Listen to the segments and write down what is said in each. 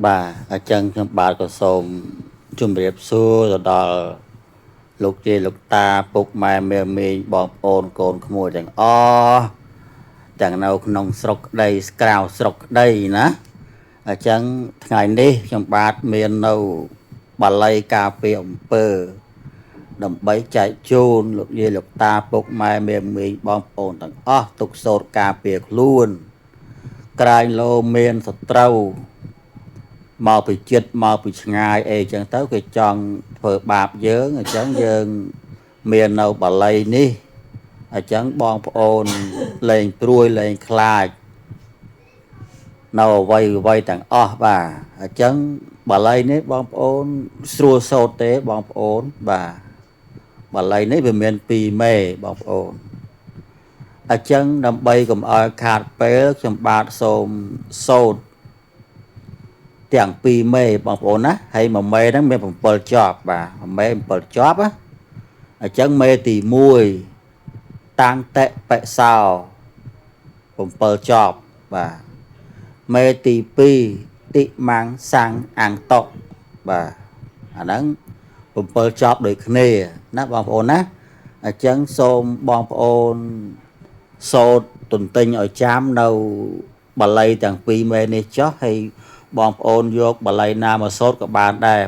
បាទអញ្ចឹងខ្ញុំបាទក៏សូមជម្រាបសួរទៅដល់លោកយាយលោកតាពុកម៉ែមេមីងបងប្អូនកូនក្មួយទាំងអស់ទាំងនៅក្នុងស្រុកក្តីក្រៅស្រុកក្តីណាអញ្ចឹងថ្ងៃនេះខ្ញុំបាទមាននៅបាលីការពារអំពើដើម្បីចែកជូនលោកយាយលោកតាពុកម៉ែមេមីងបងប្អូនទាំងអស់ទុកសូត្រការពារខ្លួនក្រែងលោមានសត្រូវមកពីចិត្តមកពីឆ្ងាយអីចឹងទៅគេចង់ធ្វើបាបយើងអញ្ចឹងយើងមាននៅបាលីនេះអញ្ចឹងបងប្អូនលែងព្រួយលែងខ្លាចនៅអ្វីអ្វីទាំងអស់បាទអញ្ចឹងបាលីនេះបងប្អូនស្រួលសូត្រទេបងប្អូនបាទបាលីនេះវាមាន2មេបងប្អូនអញ្ចឹងដើម្បីកុំឲ្យខាតពេលខ្ញុំបាទសូមសូត្រទាំង2មេបងប្អូនណាហើយមួយមេហ្នឹងមាន7ជាប់បាទមួយមេ7ជាប់ណាអញ្ចឹងមេទី1តាំងតិបិសោ7ជាប់បាទមេទី2តិម៉ាំងសាំងអង្គតុបាទអាហ្នឹង7ជាប់ដូចគ្នាណាបងប្អូនណាអញ្ចឹងសូមបងប្អូនសូត្រទន្ទិញឲ្យចាំនៅបាលីទាំងពីរមេនេះចុះហើយបងប្អូនយកបាលីណាមកសូត្រក៏បានដែរ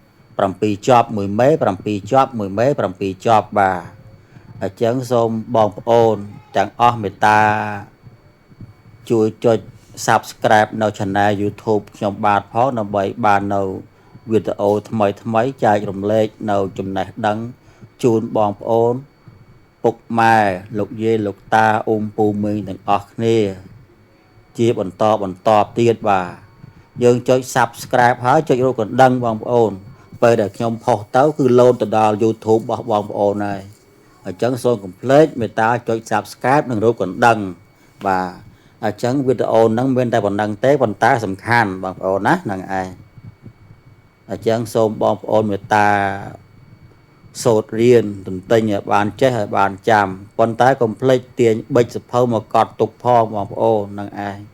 7ជាប់មួយមេ7ជាប់មួយមេ7ជាប់បាទអញ្ចឹងសូមបងប្អូនទាំងអស់មេត្តាជួយចុច Subscribe នៅ Channel YouTube ខ្ញុំបាទផងដើម្បីបាននៅវីដេអូថ្មីថ្មីចែករំលែកនៅចំណេះដឹងជូនបងប្អូនពុកម៉ែលោកយាយលោកតាអ៊ំពូមីងទាំងអស់គ្នាជាបន្តបន្តទៀតបាទយើងចុច Subscribe ហើយចុចរូបកណ្ដឹងបងប្អូនពេលដែលខ្ញុំផុសទៅគឺលោតទៅដល់ YouTube របស់បងប្អូនហើយអញ្ចឹងសូមកុំភ្លេចមេត្តាចុច Subscribe និងរូបកណ្ដឹងបាទអញ្ចឹងវីដេអូហ្នឹងមានតែប៉ុណ្្នឹងទេប៉ុន្តែសំខាន់បងប្អូនណាហ្នឹងឯងអញ្ចឹងសូមបងប្អូនមេត្តាសូត្ររៀនទន្ទិញឲ្យបានចេះឲ្យបានចាំប៉ុន្តែកុំភ្លេចទាញបិចសភៅមកកត់ទុកផងបងប្អូនហ្នឹងឯង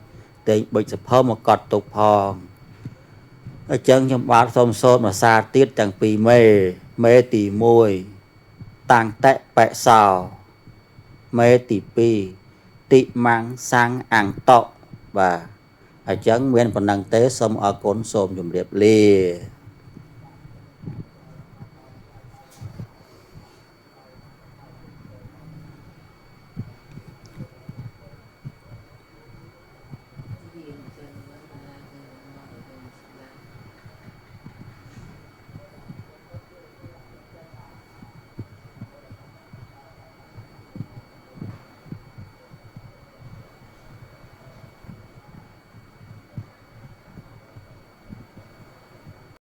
ទាញបិចសភៅមកកត់ទុកផងអញ្ចឹងខ្ញុំបាទសូមសូត្រមួយសារទៀតទាំងពីរមេមេទី1តាំងតិបិសោមេទី2តិម៉ាំងសាំងអង្គតុបាទអញ្ចឹងមានប៉ុណ្ណឹងទេសូមអរគុណសូមជម្រាបលា។